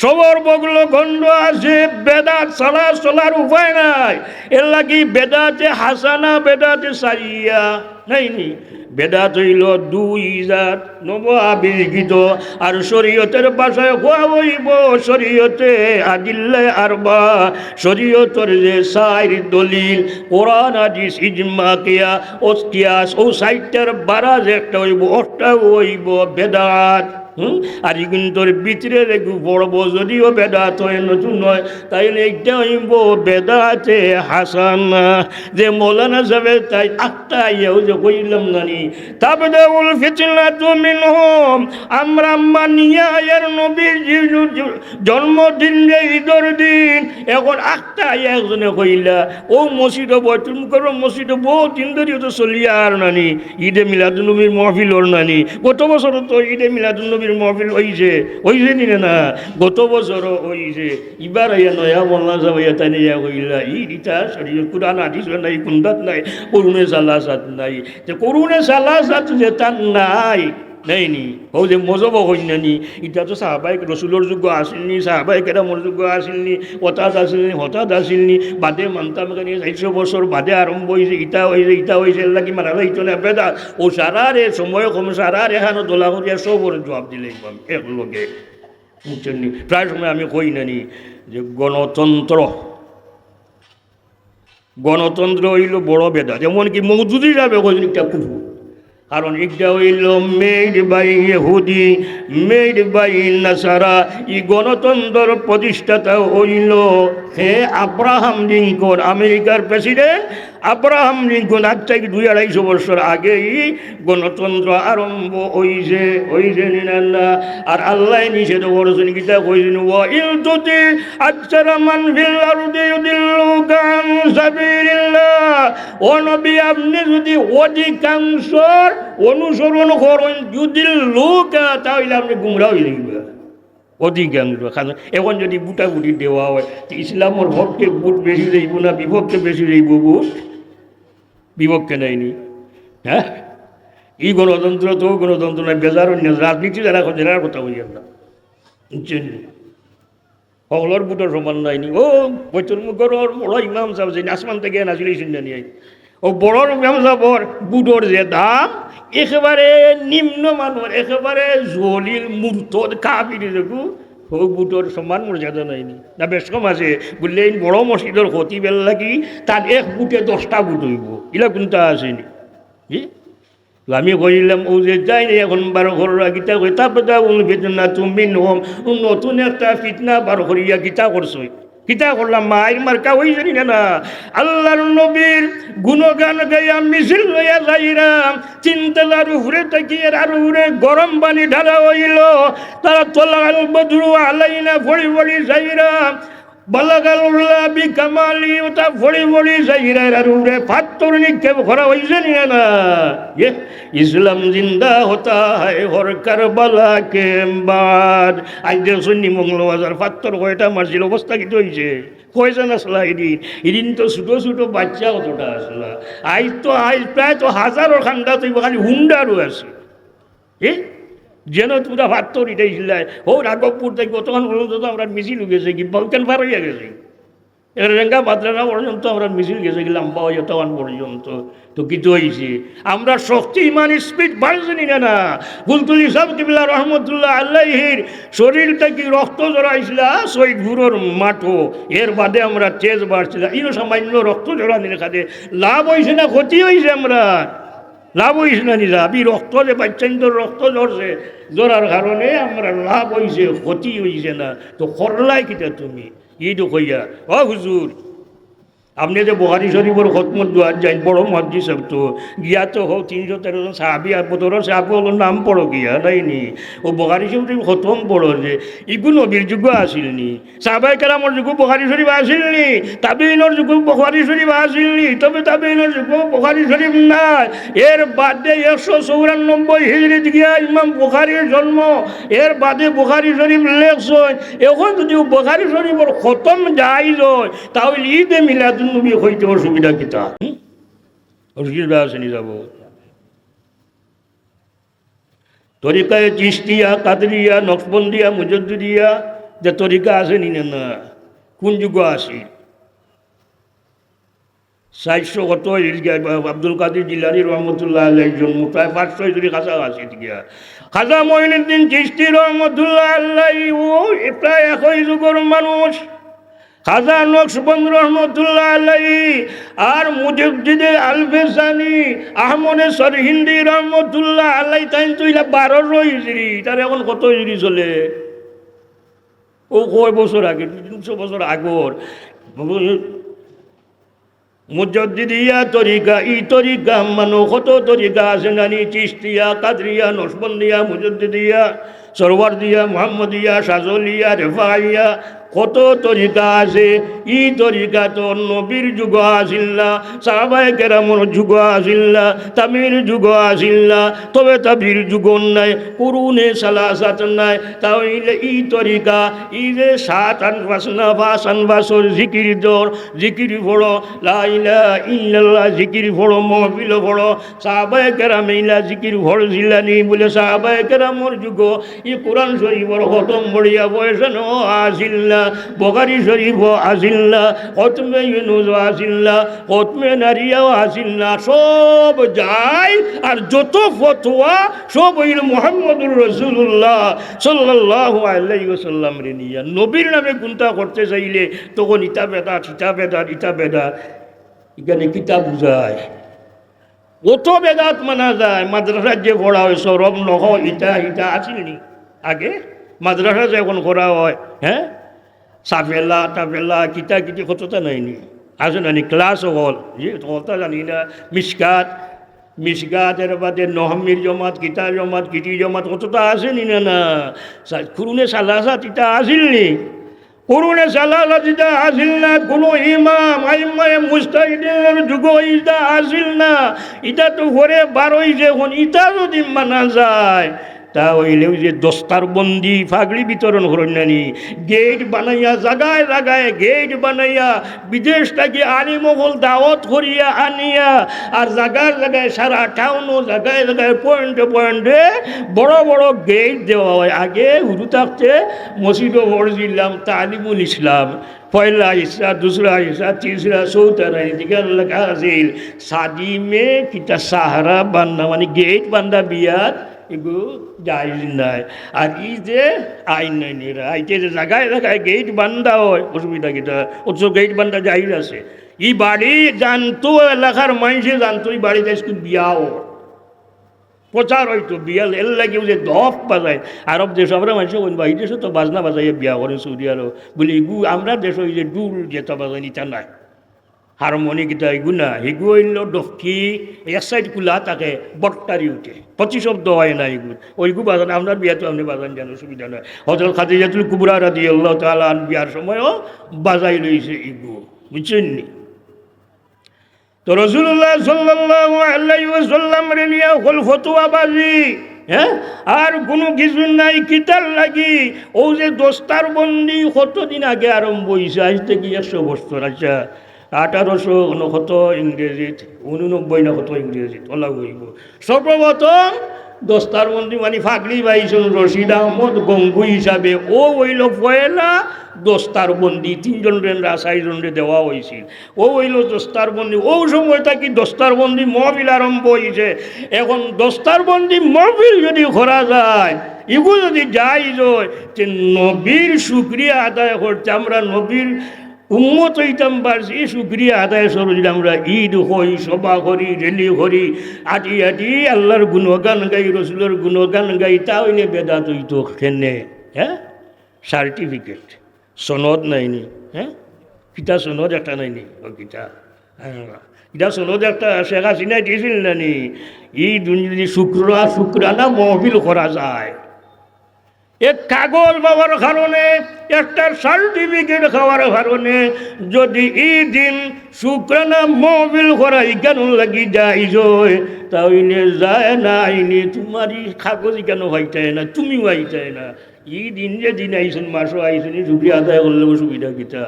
সবর বগলো গন্ধ আছে, বেদাত ছাড়া চলার উপায় নাই। এর লাগি বেদাতে হাসানা, বেদাতে সাইয়্যা। নায়নি? বেদাত অইলো দুই জাত, নবআবিষ্কৃত। আর শরীয়তের ভাষায় কওয়া অইবো, শরীয়তে আদিল্লায় আরবা, শরীয়তর যে চাইর দলিল, কোরআন, হাদিস, ইজমা, কিয়া-, ও কিয়াস, অউ চাইরটার বারা যে একটা অইবো, অউটা অইবো বেদাত। হুম? আর ইগুইন্তর ভিতরে রেগু পড়বো, যদিও বেদাত অয়, নতুন অয়, তাইলে ইটা অইবো বেদাতে হাসানা। যে মৌলানা সাবে তাইন আখতা আইয়া অউ যে কইলাম নানি, "তাবদাউল ফিতনাতু মিনহুম।" আমরা মানিয়া আয়ার নবীর জি-, জি-, জন্মদিন যে ইদর দিন, অখন আখতা আইয়া একজনে কইলা, অউ মসজিদো, বাইতুল মুকাররম মসজিদো বউত দিন ধরি অউ তো চলিয়ার নানি, ইদে মিলাদুন্নবীর মহফিল অর নানি। গত বছরও তো ইদে মিলাদুন্নবীর মহফিল অইছে, অইছে নি না? গত বছরও অইছে। ইবার আইয়া নয়া মৌলানা সাব আইয়া তাইন আইয়া কইলা, ইদ ইতা শরীয়ত, কোরআন হাদিস নাই, কুন্দাত নাই, করুনে সালাসাত নাই। তে করুনে সালাসাত যেতা নাই, নায়নি? অউ যে মজহবো কইন নানি, ইটা তো সাহাবায়ে রসুলর যুগো আছিল নি, সাহাবায়ে কেরামর যুগো আছিল নি, অতাত আছিল নি, হতাত আছিল নি, বাদে মানতাম কেনে, চাইরশো বছর বাদে আরম্ভ অইছে, ইটা অইছে, ইটা অইছে, এরলাগি মানা যাইতো না, বেদাত। অউ সারারে সময় কম, সারারে হানো দলা করিয়া সবর জুয়াব দিলে একলগে। বুঝছইন নি? প্রায় সময় আমি কই নানি যে গণতন্ত্র, গণতন্ত্র অইলো বড় বেদাত, এমনকি মওদুদি সাবে কইছইন ইটা কুফুর। কারণ ইটা অইলো made by ইহুদি, made by নাসারা। ই গণতন্ত্রর প্রতিষ্ঠাতা অইলো হে আব্রাহাম লিঙ্কন, আমেরিকার প্রেসিডেন্ট আব্রাহাম লিঙ্কন। আইজ থাকি দুই আড়াইশো বছর আগেই গণতন্ত্র আরম্ভ অইছে, অইছে নি না? আর আল্লায় নিষেধ করছইন, কিতা কইছইন? "ওয়া ইন তুতি আকসারা মান ফিল আরদি ইউদিল্লুকা আন সাবিলিল্লাহ।" ও নবী, আপনে যুদি অধিকাংশর অনুসরণ করইন, ইউদিল্লুকা, তা অইলে আপনে গুমরা অইযিবা। অধিকাংশ। কারণ অখন যুদি ভোটাভুটি দেওয়া অয়, তে ইসলামর পক্ষে ভোট বেশি যাইবো না বিপক্ষে বেশি যাইবো ভোট? বিপক্ষে নায়নি? হ্যাঁ? ই গণতন্ত্র তো গণতন্ত্র নায়, বেজার অইন না, রাজনীতি যারা করে, এরার কথা কই আমরা। বুঝছইন নি? হকলর ভোটর সমান নায়নি। অউ বাইতুল মুকাররমর বড় ইমাম সাব যেইন আসমান থাকি আইছইন, অউ বড় ইমাম সাবর ভোটর যে দাম, একেবারে নিম্নমানর, একেবারে জলিল, মুরতদ, কাফির যেগু, অউ ভোটর সমান মর্যাদা নায়নি। না বেশ কম আছে, বুলে এইন বড় মসজিদর খতিবর লাগি, তান এক ভোটে দশটা ভোট অইবো। ইলা কুন্তা আছেনি? জি? তো আমি কইলাম, অউ যে যাইন অখন বার কররা, কিতা কয়, "তাবদাউল ফিতনাতু মিনহুম।" অউ নতুন একটা ফিতনা বার করিয়া কিতা করছইন? কিতা করলা? মাইর মার্কা অইছে নি না? আল্লার নবীর গুণগান গাইয়া মিছিল লইয়া যাইরা, তিন তলার উপরে থাকি এরার উপরে গরম পানি ঢালা অইলো। তারা "তালাআল বদরু আলাইনা" পড়ি পড়ি যাইরা, "বালাগাল উলা বিকামালি", অতা পড়ি পড়ি যাইরা, এরার উপরে পাত্থর নিক্ষেপ করা অইছে নি না? ইয়ে, "ইসলাম জিন্দা হতা হ্যায় হর কারবালা কে বাদ।" আইজ দেখছইন নি মৌলভীবাজার পাত্থর কয়টা মারছিল, অবস্থা কিতা অইছে? কয়জন আছলা ইদিন? ইদিন তো ছোট ছোট বাইচ্চা কতটা আছলা। আইজ তো, আইজ প্রায় তো হাজারর খান্দাত অইবো, খালি হুন্ডারও আছে। এ? যেন তুমরা পাত্থর ইটাইছলায়, অউ রাঘবপুর থাকি অতখান পর্যন্ত তো আমরার মিছিল গেছেগি, বাউকান পার অইয়া গেছে। এর রেঙ্গা মাদ্রাসা পর্যন্ত আমরার মিছিল গেছেগি, লাম্বা অইয়া অতখান পর্যন্ত। তো কিতা অইছে? আমরার শক্তি, ইমান, speed বাড়ছে নি না? ফুলতলি সাব কিবলা রহমতুল্লাহ আলাইহির শরীর থাকি রক্ত ঝরাইছলা সৈয়দপুরর মাঠো, এর বাদে আমরার তেজ বাড়ছিলা। ইনো সামান্য রক্ত ঝরানির কারণে লাভ অইছে না ক্ষতি অইছে আমরার? লাভ অইছে না নি লাভ? ই রক্ত যে বাইচ্চাইন্তর রক্ত ঝরছে, ঝরার কারণে আমরার লাভ অইছে, ক্ষতি অইছে না। তো করলায় কিতা তুমি? ইদু কইয়া, "ও হুজুর, আপনে যে বুখারী শরীফর খতমর দুয়াত যাইন, বড় মুহাদ্দিস সাব তো, গিয়া তো হউ তিনশো তেরো জন সাহাবী, আর বদরর সাহাবী অকলর নাম পড়ো গিয়া, নায়নি? অউ বুখারী শরীফ খতম পড়ো যে, ইগু নবীর যুগো আছিল নি?" সাহাবায়ে কেরামর যুগো বুখারী শরীফ আছিল নি? তাবেঈনর যুগো বুখারী শরীফ আছিল নি? তবে তাবেঈনর যুগো বুখারী শরীফ নাই। এর বাদে একশো চৌরানব্বই হিজরিত গিয়া ইমাম বুখারীর জন্ম। এর বাদে বুখারী শরীফ লেখছইন। অখন যুদি বুখারী শরীফর খতম জায়েজ অয়, তা অইলে ইদে মিলাদুন নবী কইতে অসুবিধা কিতা? হুম? অসুবিধা আছে নি যাবো? তরিকায়ে চিশতিয়া, কাদরিয়া, নকশবন্দিয়া, মুজাদ্দিদিয়া, যে তরিকা আছে নি না? কুন যুগো আছে? চাইরশো কত হিজরি গিয়া, আব্দুল কাদির জিলানী রহমতুল্লাহ আলাইহির জন্ম প্রায় পাঁচশো হিজরি কাছাকাছি গিয়া। খাজা মঈনুদ্দিন চিশতি রহমতুল্লাহ আলাইহি ও প্রায় একই যুগর মানুষ। খাজা নকশবন্দ রহমতুল্লাহ আলাইহি আর মুজাদ্দিদে আলফে সানি আহমদে সরহিন্দি রহমতুল্লাহ আলাইহি, তাইন তো ইলা বারোশো হিজরি, তার এখন কত হিজরি চলে? ও কয় বছর আগে, দুই তিনশো বছর আগর। মুজাদ্দিদিয়া তরিকা, ই তরিকা মানো কত তরিকা আছে নানি? চিশতিয়া, কাদরিয়া, নকশবন্দিয়া, মুজাদ্দিদিয়া, সরওয়ারদিয়া, মুহাম্মদিয়া, শাজলিয়া, রেফাইয়া, কত তরিকা আছে। ই তরিকা তো নবীর যুগ আছিল না, সাহাবায়ে কেরামর যুগ আছিল না, তাবির যুগ আছিল না, তবে তাবির যুগ নাই, কুরুনে সালাসাত নাই। তা অইলে ই তরিকা, ই যে সাত আনফাস না পাঁচ আনফাসর জিকির দর, জিকির পড়ো, লা ইলাহা ইল্লাল্লাহ জিকির পড়ো, মহফিলো পড়ো। সাহাবায়ে কেরামে ইলা জিকির পড়ছিলা নি? বলে সাহাবায়ে কেরামর যুগো ই কোরআন শরীফর খতম পড়িয়া বয়স আছিল না, বুখারী শরীফও আছিল না, খতমে ইউনুসও আছিল না, খতমে নারিয়াও আছিল না। সব যাই আর যত ফতোয়া সব অইল মুহাম্মদুর রাসূলুল্লাহ সাল্লাল্লাহু আলাইহি ওয়াসাল্লামরে নিয়া। নবীর নামে কুন্তা করতে চাইলে তখন ইতা বেদাত, ইতা বেদাত, ইতা বেদাত। ইখানে কিতা বুঝায়? অত বেদাত মানা যায়, মাদ্রাসাত যে পড়া অয়, সরব নহ, ইতা, ইতা আছিল নি আগে? মাদ্রাসা যে এখন করা অয়, হ্যাঁ? সাফেলা, টাফেলা, কিতা কিতি কততা নাই নি? আছে না নি? ক্লাস অকল, জি, অকলতা জানি না। মিশকাত, মিশকাত, এর বাদে নহমির জমাত, কিতা জমাত, কিতি জমাত, কততা আছে নি না, না? সা-, কুরুনে সালাসাত ইতা আছিল নি? কুরুনে সালাসাত ইতা আছিল না, কুনু ইমাম, আইম্মায়ে মুজতাহিদিনর যুগো ইতা আছিল না। ইতা তো পরে বার অইছে, এখন ইতা যদি মানা যায়, তা অইলে ওই যে দস্তারবন্দি, ফাগড়ি বিতরণ করইন না নি, গেট বানাইয়া, জাগায় জাগায় গেট বানাইয়া, বিদেশ থাকি আলিম অকল দাওয়াত করিয়া আনিয়া, আর জাগায় জাগায় সারা টাউনো, জাগায় জাগায় পয়েন্টে পয়েন্টে বড় বড় গেট দেওয়া অয়। আগে হুরু থাকতে মসজিদো পড়ছিলাম তালিমুল ইসলাম, পয়লা হিসা, দুসরা হিসা, তিসরা, চৌথা নাই, দিকে লেখা আছিল, শাদি মে কিতা সাহারা বান্ধা, মানে গেট বান্ধা বিয়াত এগু জায়েজ নাই। আর ই যে আইন নাই নিরা, আইতে যে জাগায় জাগায় গেট বান্ধা অয়, অসুবিধা কিতা? অথচ গেট বান্ধা জায়েজ আছে। ই বাড়ি জানতো, এলাকার মাইনষে জানতো, ই বাড়িত আইজকু বিয়া অর, প্রচার অইতো, বিয়া। এর লাগি ওই যে দফ বাজায়, আরব দেশো আমরা মাইনষে কইন বা, ই দেশো তো বাজনা বাজাইয়া বিয়া করইন সৌদি আরব। বলি, ইগু আমরা দেশো ওই যে ঢুল যেতা বাজাইন, ইতা নাই। হারমোনি কিতা ইগু না, ইগু অইলো ডফকি, এক সাইড খুলা থাকে, বট্টারি উঠে, প্রতিশব্দ অয় না ইগু। ওইগু বাজান, আপনার বিয়াত আপনে বাজান যান, অসুবিধা নাই। হযরত খাদিজাতুল কুবরা রাদিয়াল্লাহু তাআলা আনহা বিয়ার সময়ও বাজাই লইছে ইগু, বুঝছইন নি? তো রাসূলুল্লাহ সাল্লাল্লাহু আলাইহি ওয়াসাল্লামরে নিয়া অকল ফতোয়াবাজি, হ্যাঁ? আর কুনু কিছু নাই। কিতার লাগি? অউ যে দস্তারবন্দি কতদিন আগে আরম্ভ অইছে, আইজ থাকি একশো বছর। আচ্ছা, আঠারোশো কত ইংরেজিত, ঊননব্বই না কত ইংরেজিত, অলা অইবো। সর্বপ্রথম দস্তারবন্দি মানে ফাগড়ি বাইছইন রশিদ আহমদ গঙ্গুই হিসাবে, অউ অইলো পয়লা দস্তারবন্দি, তিনজনরে না চাইরজনরে দেওয়া অইছিল। অউ অইলো দস্তারবন্দি, অউ সময় থাকি দস্তারবন্দি মহফিল আরম্ভ অইছে। এখন দস্তারবন্দি মহফিল যদি করা যায়, ইগু যদি জায়েজ অয়, তে নবীর শুকরিয়া আদায় করতে, আমরা নবীর উম্মত অইতাম পারছি, ই শুকরিয়া আদায় স্বরূপ যদি আমরা ইদ করি, সভা করি, র‍্যালি করি, আটি আটি আল্লার গুণগান গাই, রসুলর গুণগান গাই, তা অইলে বেদাত অইতো কেনে? হ্যাঁ, সার্টিফিকেট, সনদ নাই নি? হ্যাঁ, কিতা সনদ একটা নাই নি? ও কিতা, হ্যাঁ, ইটা সনদ একটা শেখ হাসিনায় দিছিল না নি? ই দুনিয়া যদি শুক্র-, শুক্রানা মহফিল করা যায়, এক কাগজ পাওয়ার কারণে, একটা সার্টিফিকেট পাওয়ার কারণে, যদি ই দিন শুক্রানা মহফিল করা ইখানর লাগি জায়েজ অয়, তা অইলে যায় না আইনি, তুমার ই কাগজ ইখানো পাইতায় না, তুমিও পাইতায় না। ই দিন যে দিন আইছইন, মাসো আইছইন, ই শুকরিয়া আদায় করলে অসুবিধা কিতা?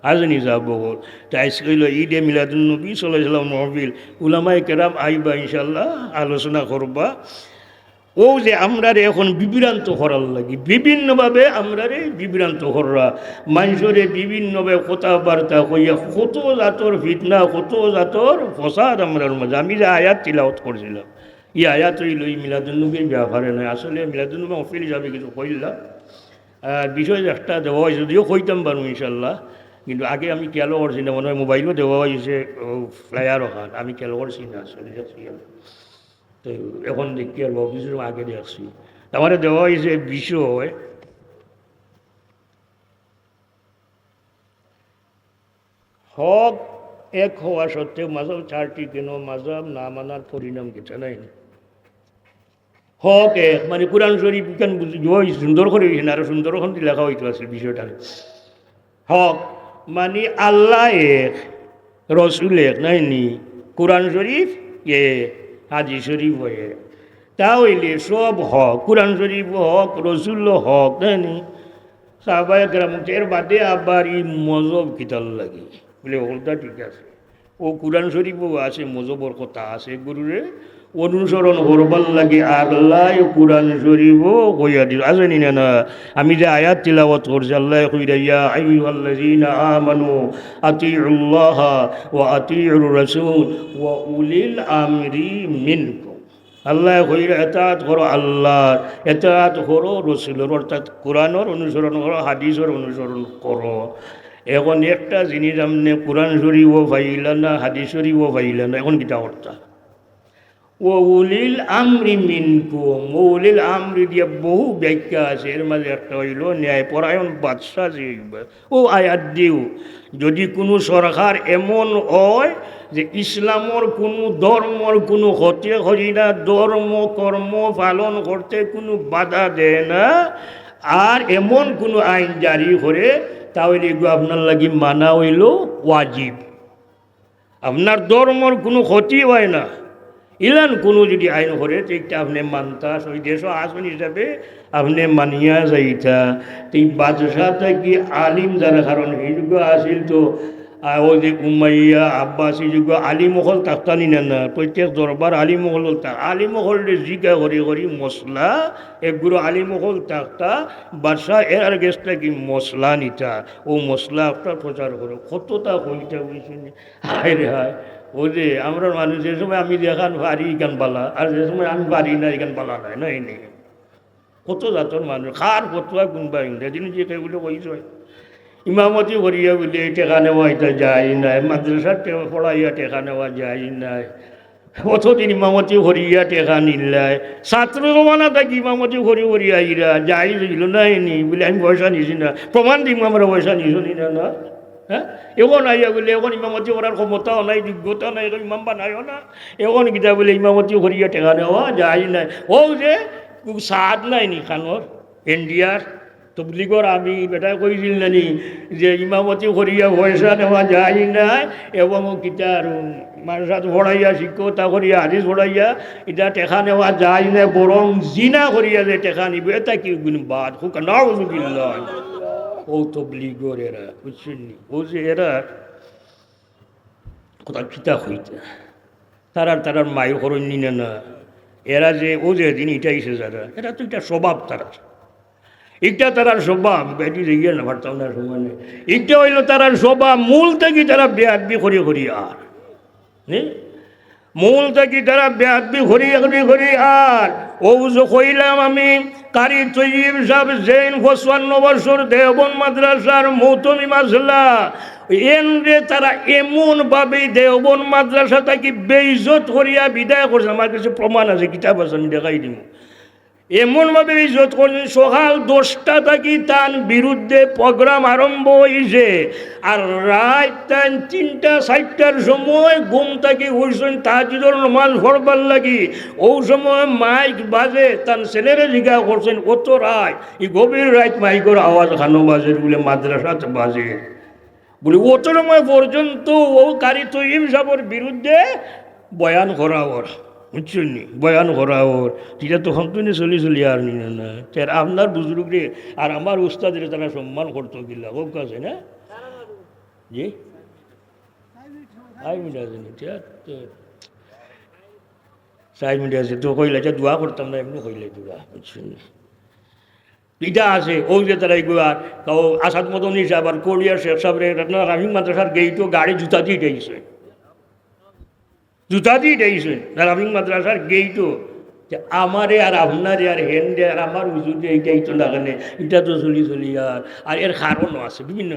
আইজনি যাব বকল। তে আইজকে অইলো ঈদে মিলাদুন নবী সাল্লাল্লাহু আলাইহি ওয়াসাল্লাম মহফিল। উলামায়ে কেরাম আইবা ইনশাআল্লাহ, আলোচনা করবা। অউ যে আমরারে এখন বিভ্রান্ত করার লাগি, বিভিন্নভাবে আমরারে বিভ্রান্ত কররা, মানষরে বিভিন্নভাবে কথাবার্তা কইয়া কত জাতর ফিতনা, কত জাতর ফসাদ আমরার মাঝে। আমি যে আয়াত তিলাওয়াত করছিলাম, ই আয়াত অইলো ই মিলাদুন্নবীর ব্যাপারে নায়, আসলে মিলাদুন্নবী মহফিল হিসাবে কিছু কইলাম। আর বিষয় একটা দেওয়া অইছে, যদিও কইতাম পারমু ইনশাল্লাহ, কিন্তু আগে আমি খেয়ালও করছি না, মনে হয় মোবাইলও দেওয়া অইছে, ও, flyer ওখান, আমি খেয়াল করছি না আসলে। তো এখন দেখি আর অফিসের আগে দেখছি, আমারে দেওয়া অইছে বিষয়, হক এক হওয়া সত্ত্বেও মাযহাব চারটি কেন, মাযহাব না মানার পরিণাম কিতা নাই? হক এক, মানে কোরআন শরীফ ইখান বুঝি, ওই সুন্দর করে অইছে না, আরো সুন্দর ওখান দিয়ে লেখা অইতো আছে বিষয়টা। হক, মানে আল্লাহ এক, রসুল এক, নায় নি? কোরআন শরীফ এক, হাদিস শরীফ এক। তা অইলে সব হক, কোরআন শরীফ হক, রসুল হক, নায় নি? সাহাবায়ে কেরাম, এর বাদে আবার ই মজহব কিতার লাগি? বলে, "ওটা ঠিক আছে।" ও কোরআন শরীফও আছে, মজহবর কথা আছে, গুরুরে অনুসরণ করবার লাগি আল্লাহ কোরআন শরীফও কইয়া দিল, আছে নি না? না, আমি যে আয়াত তিলাওয়াত করছি, আল্লাহ কইরা, "ইয়া আইয়ুহাল্লাযীনা আমানু আতিউল্লাহা ওয়া আতিউর রাসূল ওয়া উলিল আমরি মিনকুম।" আল্লাহ কইরা, "এতাআত করো আল্লাহর, এতাআত করো রসুলর", অর্থাৎ কোরআনর অনুসরণ করো, হাদিসর অনুসরণ করো। এখন একটা জিনিস, আপনে কোরআন শরীফও পাইলা না, হাদিস শরীফও পাইলা না, এখন কিতা করতা? ওয়া উলিল আমরি মিনকুম, ওয়া উলিল আমরি দিয়া বহু ব্যাখ্যা আছে, এর মাঝে একটা অইলো ন্যায়পরায়ণ বাদশা যে অইবা। ও আয়াত দিও, যদি কুনু সরকার এমন অয় যে ইসলামর কুনু ধর্মর কুনু ক্ষতি করি না, ধর্ম কর্ম পালন করতে কুনু বাধা দেয় না, আর এমন কুনু আইন জারি করে, তাইলে এগু আপনার লাগি মানা অইলো ওয়াজিব। আপনার ধর্মর কুনু ক্ষতি অয় না, ইলান কুনু যদি আইন করে, তে ইটা আপনে মানতা, ওই দেশো আছইন হিসাবে আপনে মানিয়া যাইতা। তে ই বাদশা থাকি আলিম যারা, কারণ হি যুগো আছিল তো, আ, ওই যে উমাইয়া, আব্বাসী যুগো আলিম অকল থাকতা নি না, না, প্রত্যেক দরবার আলিম অকল থাক-, আলিম অকলরে জিকা করি করি মসলা, এগুলো আলিম অকল থাকতা, বাদশা এরার গেছ থাকি মসলা নিতা, ও মসলা একটা প্রচার করো, কততা কইতা বুঝছইন নি? হায় রে হায়, ও যে আমরার মানুষ, যে সময় আমি যেখান পারি ইখান বালা, আর যে সময় আমি পারি না ইখান বালা নায়, নায় নি? কত জাতর মানুষ, কার ফতোয়া কুনবা ইংরেজি নিজে কেউ বলে কইছে, ইমামতি করিয়া বলে টেকা নেওয়া ইটা যায় নায়, মাদ্রাসাত টে-, পড়াইয়া টেকা নেওয়া যায় নায়, অতদিন ইমামতি করিয়া টেকা নিলায়, ছাত্র জমানা থাকি ইমামতি করি করি আইরা, যায় অইলো নায় নি, বলে আমি পয়সা নিছি না, প্রমাণ দিমু আমরা পয়সা নিছো নি না, না? হ্যাঁ? এখন আইয়া বলে, এখন ইমামতি করার ক্ষমতাও নাই, যোগ্যতা নাই, এখন ইমাম বানাইও না। এখন কিতা বলে ইমামতি করিয়া টেকা নেওয়া যায় নায়। ও যে সাদ নায় নি খানোর, ইন্ডিয়ার তবলিগর আমি বেটায় কইছিল না নি যে ইমামতি করিয়া পয়সা নেওয়া যায় নায়, এবং কিতা আর মাদ্রাসাত পড়াইয়া, শিক্ষকতা করিয়া, হাদিস পড়াইয়া, ইটা টেকা নেওয়া যায় নায়, বরং জিনা করিয়া যে টেকা নিবো, এতা কি গুণ বাদ? খুব নাউজুবিল্লাহ। ও তবলিগর এরা, বুঝছইন নি? ও যে এরা কথা কিতা কইতা, তারার, তারার মাই করইন নি না, না। এরা যে, ও যে দিন ইটা আইছে যারা, এরা তো ইটা স্বভাব তারার। ইটা তারার স্বভাব, বেটি দেখিয়া না পারতাম না সময় নেই। ইটা অইলো তারার স্বভাব, মূল থাকি তারা বেয়াদবি করি করি আর। নে? মূল থাকি তারা বেয়াদবি করি করি করি আর। ও যে কইলাম আমি, কারি তৈয়ব সাহেব জৈন পঁচপান্ন বছর দেওবন্দ মাদ্রাসার মৌতমি মাসলা, এনরে তারা এমনভাবে দেওবন্দ মাদ্রাসা থাকি বেইজ্জত করিয়া বিদায় করছে। আমার কাছে প্রমাণ আছে, কিতাব আছে, আমি দেখাই দিমু। এমনভাবে বেইজ্জত করছে, সকাল দশটা থাকি তান বিরুদ্ধে program আরম্ভ অইছে, আর রাইত তান তিনটা চাইরটার সময় ঘুম থাকি উঠছইন তাহাজ্জুদর নমাজ পড়বার লাগি। ও সময় মাইক বাজে, তান ছেলেরে জিগা করছইন, "অত রাইত, ই গভীর রাইত মাইকর আওয়াজ খানো বাজের?" বলে, "মাদ্রাসাত বাজে।" বলে, "অত সময় পর্যন্ত ও কারি তৈয়ব সাহেবর বিরুদ্ধে বয়ান করা অর, বুঝছইন নি? বয়ান করা অর।" ইটা তো হন্তনে চলি চলি আর নি না, না। তে আপনার বুজুর্গরে আর আমার উস্তাদরে তারা সম্মান করতো কিলা, কউক্কা, আছে না? জি? আই মিনা জানি, তে আর তো চাইর মিনিট আছে, তো কইলা যে দোয়া করতাম না, এমনে কইলা দোয়া, বুঝছইন নি? ইটা আছে, অউ যে তারা এগুলা, তো আসাদ মদনী সাহেব আর কোরিয়ার শেখ সাহেব রে, রত্ন রাফিং মাদ্রাসার গেইটও গাড়ি জুতা দি উঠাইছে, জুতা দি উঠাইছে, রাফিং মাদ্রাসার গেইটও। যে আমারে আর আপনারে আর হেনরে আর আমার হুজুররে এইটাই তো না কেনে, ইটা তো চলি চলি আর, আর এর কারণও আছে বিভিন্ন।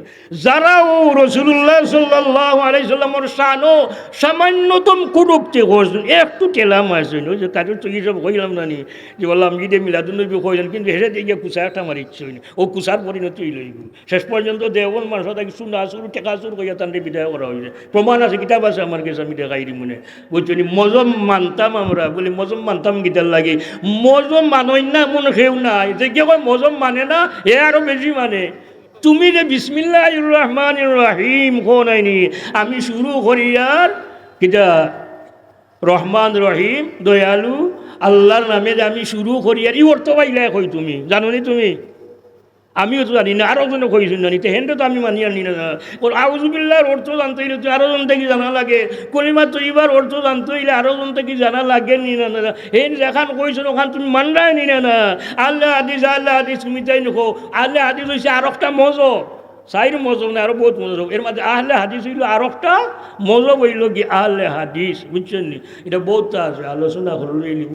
যারা অউ রাসূলুল্লাহ সাল্লাল্লাহু আলাইহি সাল্লামর শানও সামান্যতম কটূক্তি করছইন, একটু ঠেলা মারছইন, অউ যে তারে তো ই সব কইলাম না নি, যে বললাম ঈদে মিলাদুন নবী কইলেন, কিন্তু হেরে দিয়ে গিয়া কুচা একটা মারিছইন, অউ কুচার পরিণতি অইল অইব। শেষ পর্যন্ত দেওবন্দ মাদ্রাসা থাকি চুনা চুর, টেকা চুর কইয়া তানরে বিদায় করা অইছে। প্রমাণ আছে, কিতাব আছে আমার গেছে, আমি দেখাই দিমু নে। বুঝছইন নি? মজহব মানতাম আমরা, বলি মজহব মানতাম কিতার লাগি? মজহব মানইন না এমন কেউ নাই। যে কেউ কয় মজহব মানে না, হে আরো বেশি মানে। তুমি যে বিসমিল্লাহির রহমানির রহিম কও নাই নি, আমি শুরু করিয়ার কিতা রহমান রহিম দয়ালু আল্লাহর নামে যে আমি শুরু করিয়ার, ই অর্থ পাইলায় কই তুমি? জানো নি তুমি? আমিও তো জানি না, আরো জনে কইছইন না নি, তে হেনরে তো আমি মানিয়ার নি না। ওর আউযুবিল্লাহর অর্থ জানতে অইলে তো আরো জন থাকি জানা লাগে, কলিমা তৈয়বার অর্থ জানতে অইলে আরো জন থাকি জানা লাগে নি না, না? হেন যেখান কইছইন ওখান তুমি মানরায় নি না, না? আহলে হাদিস, আহলে হাদিস তুমি তাইন কও, আহলে হাদিস অইছে আরোকটা মজহব, চাইর মজহব না, আরো বউত মজহব। এর মাঝে আহলে হাদিস অইল আরোকটা মজহব, অইল গি আহলে হাদিস, বুঝছইন নি? ইটা বউততা আছে, আলোচনা করলে